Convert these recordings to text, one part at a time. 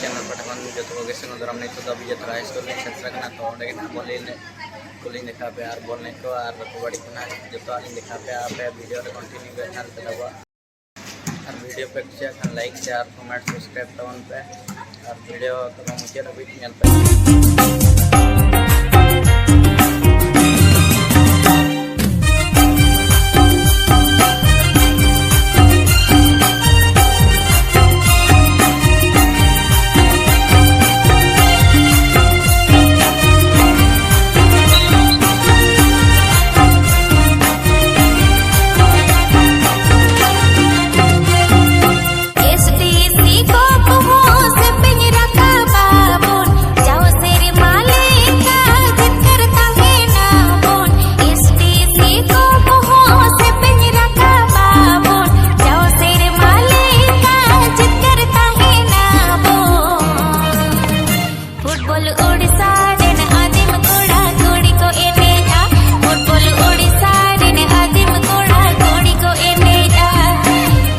Channel पाहटा खन जतो कोगे सगुन दाराम नितो दो बिजयतरा हाई स्कूल लिंग सेटरा कना। तो ओंडे गे ना बॉल कुलिंग देखा पे और बॉल एनेज को और कबड्डी को ना जतो लिंग देखा पे। आपे वीडियो रे कंटिन्यू पे थान तलाबा और वीडियो पे कुछ Khan like, share, comment, subscribe तवन पे और वीडियो तो मुचाद हबीज नेल पे। एसटीसी को हो से पिंजरा का बाबून जाओ सिर मालिका जिक्र ताहे ना बोन। एसटीसी को हो से पिंजरा का बाबून जाओ सिर मालिका जिक्र ताहे ना बोन। फुटबॉल उड़ीसा रेन आदिम कोड़ा कोड़ी को एनेजा। फुटबॉल उड़ीसा रेन आदिम कोड़ा कोड़ी को एनेजा।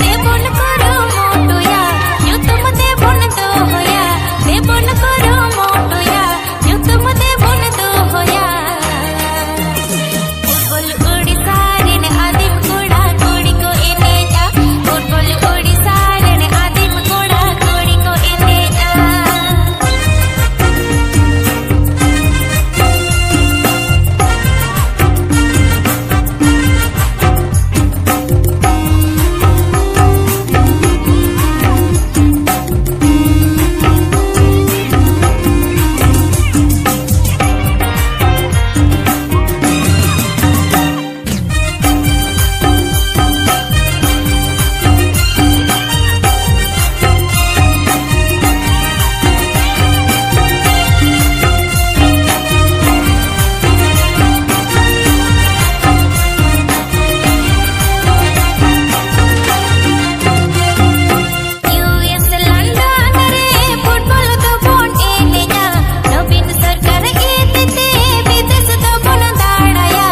देबोन करो मोटुया युतम देबोन दोहया। देबोन करो मोटुया युतम देबोन दोहया। फुटबॉल उड़ीसा रेन आदिम कोड़ा कोड़ी को एनेजा। फुटबॉल उड़ीसा रेन आदिम कोड़ा कोड़ी को एनेजा। यूएस लंदन रे फुटबॉल दबोन एनेजा। नवीन सरकार एते विदेश दबोन दाड़ाया।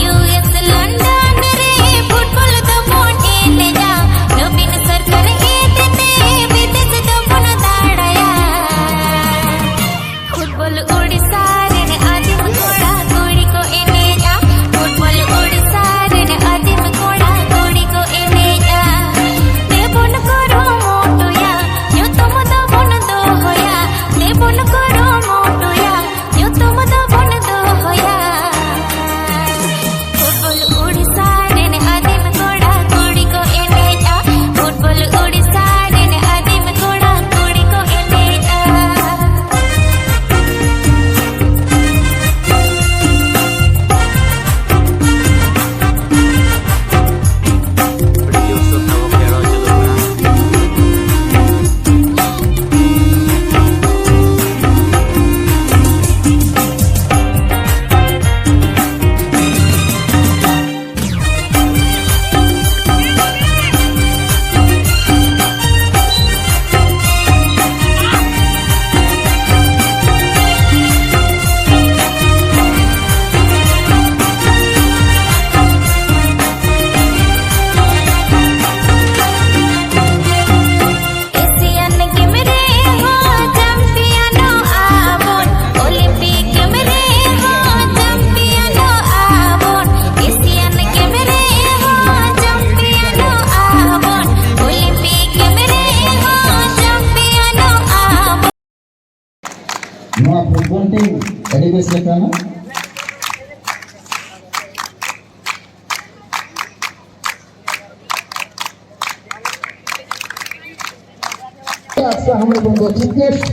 यूएस लंदन रे फुटबॉल दबोन एनेजा। नवीन सरकार एते विदेश दबोन दाड़ाया। फुटबॉल उड़ीसा रे आदिम कोड़ा कोड़ी को एनेजा। फुटबॉल उड़ीसा रे आदिम कोड़ा कोड़ी को एनेजा। देबोन करो मोटुया युतम दबोन दोहया। देबोन करो मोटुया युतम दबोन दोहया। फुटबॉल उड़ीसा रे आदिम कोड़ा कोड़ी को एनेजा। फुटबॉल उड़ीसा रे आदिम कोड़ा कोड़ी को एनेजा। अडी जोर तबो खेलो चालू कना। एशियन गेम रे हो चैंपियन आबोन। ओलिंपिक गेम रे हो चैंपियन आबोन। एशियन गेम रे हो चैंपियन आबोन। ओलिंपिक गेम रे हो चैंपियन आबोन। नोआ फुटबॉल टीम अडी बेस लेकाना। आज हम लोगों को चीफ गेस्ट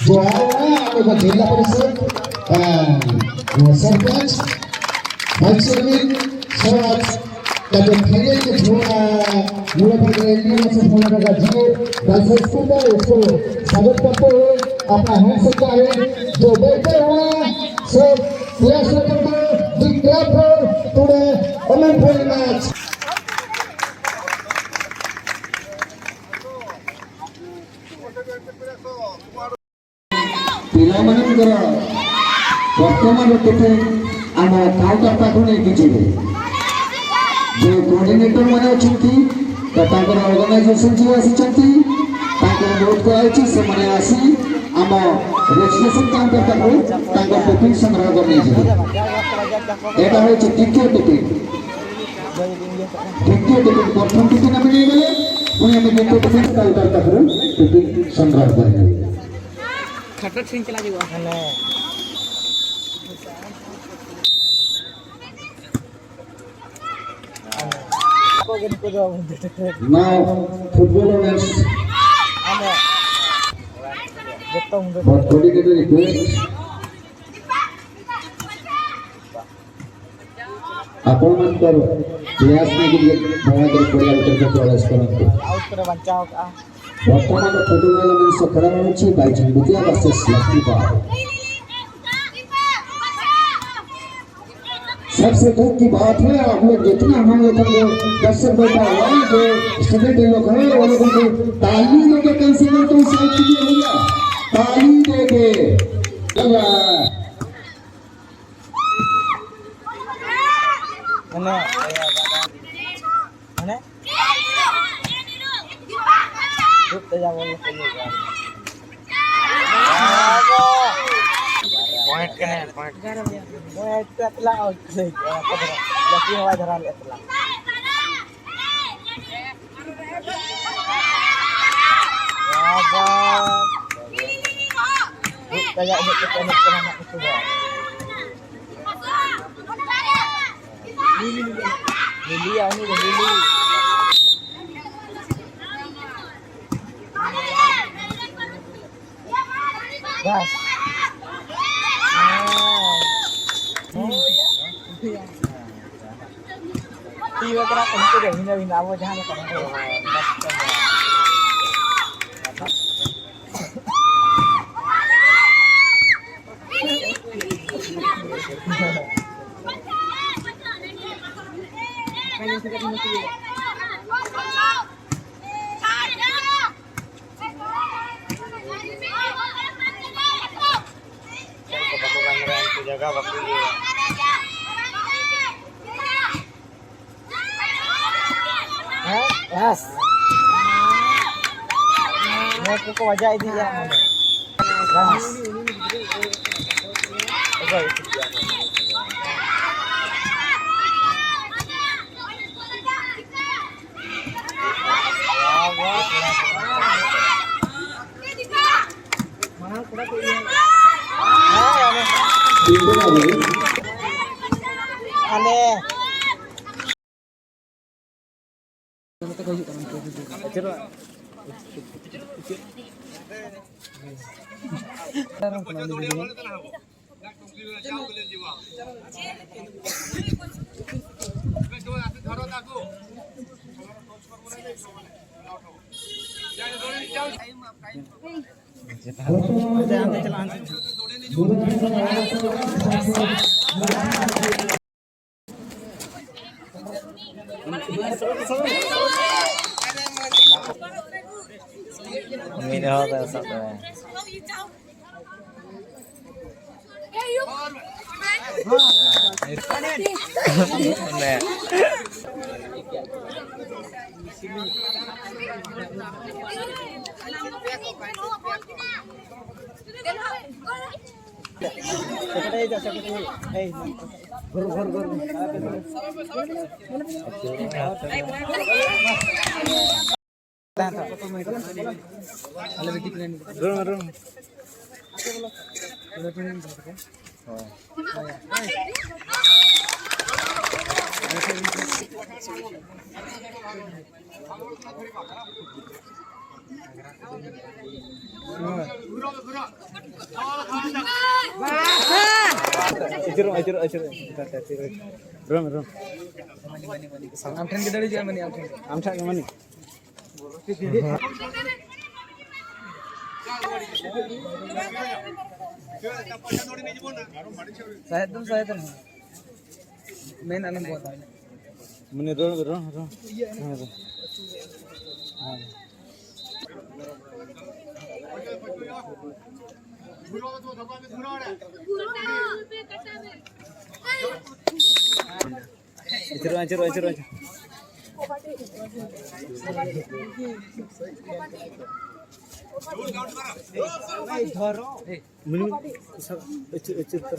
जो आए हैं, हम लोग जिला परिषद सरपंच, भाइस चेयरमैन समाज का जो फाइनल के का जीए गर्ल्स स्कूल का, उसको स्वागत करते हुए अपना हैंडसेट का है जो बैठे हुए हैं सब प्लेयर्स लोगों को big clap for today wonderful match। ପିଲାମାନଙ୍କର ବର୍ତ୍ତମାନ ଟିଫିନ୍ ଆମ କାଉଣ୍ଟର ପାଖକୁ ନେଇକି ଯିବେ। ଯେଉଁ କୋଅର୍ଡିନେଟର ମାନେ ଅଛନ୍ତି ବା ତାଙ୍କର ଅର୍ଗାନାଇଜେସନ ଯିଏ ଆସିଛନ୍ତି ତାଙ୍କ ତାଙ୍କୁ ଅନୁରୋଧ କରାଯାଇଛି, ସେମାନେ ଆସି ଆମ ରେଜିଷ୍ଟ୍ରେସନ କାଉଣ୍ଟର ପାଖରୁ ତାଙ୍କ ଟିଫିନ୍ ସଂଗ୍ରହ କରି ନେଇଯିବେ। ଏଇଟା ହେଉଛି ଦ୍ୱିତୀୟ ଟିଫିନ୍। ଦ୍ୱିତୀୟ ଟିଫିନ୍, ପ୍ରଥମ ଟିଫିନ୍ ଆମେ ନେଇଗଲେ, ପୁଣି ଆମେ ଦ୍ୱିତୀୟ ଟିଫିନ୍ କାଉଣ୍ଟର ପାଖରୁ ଟିଫିନ୍ ସଂଗ୍ରହ କରିନେବେ। ଖଟ ଠେଇଁ ଚଲା ଯିବ। Now, football owners, for coordinator request, ଆପଣମାନଙ୍କର ପ୍ଲେୟାର୍ସ ନେଇକି ଟିକେ ଦୟାକରି ପଡ଼ିଆ ଭିତରକୁ ପ୍ରବେଶ କରନ୍ତୁ। ବର୍ତ୍ତମାନ ଫୁଟବଲ ମେନ୍ସ ଖେଳ ହେଉଛି ବାଇଚୁଙ୍ଗ ଭୁଟିଆ ଭର୍ସେସ୍ ଲକ୍ଷ୍ମୀ ପାଲ। सबसे दुख की बात है, आप लोग जितना हम लोगों को दर्शक बैठा हुआ है, जो स्टूडेंट लोग हैं, वो लोगों को ताली देके कैसे तो साइड कीजिए भैया, ताली देके लगा।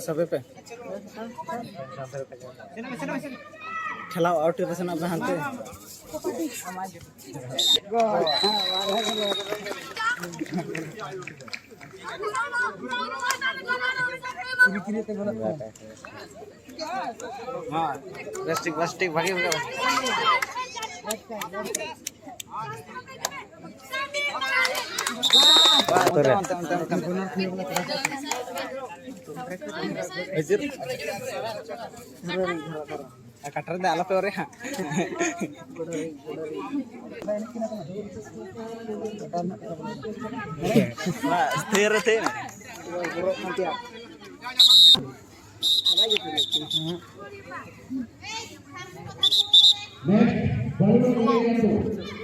ᱥᱟᱵᱮ ᱯᱮ ᱴᱷᱮᱞᱟᱣ ᱟᱣᱩᱴ ᱨᱮ ᱥᱮᱱᱚᱜ ᱯᱮ ᱦᱟᱱᱛᱮ प्लास्टिक प्लास्टिक भागे कटर दे आलो पे रे स्थिर थे। Next, Balloon.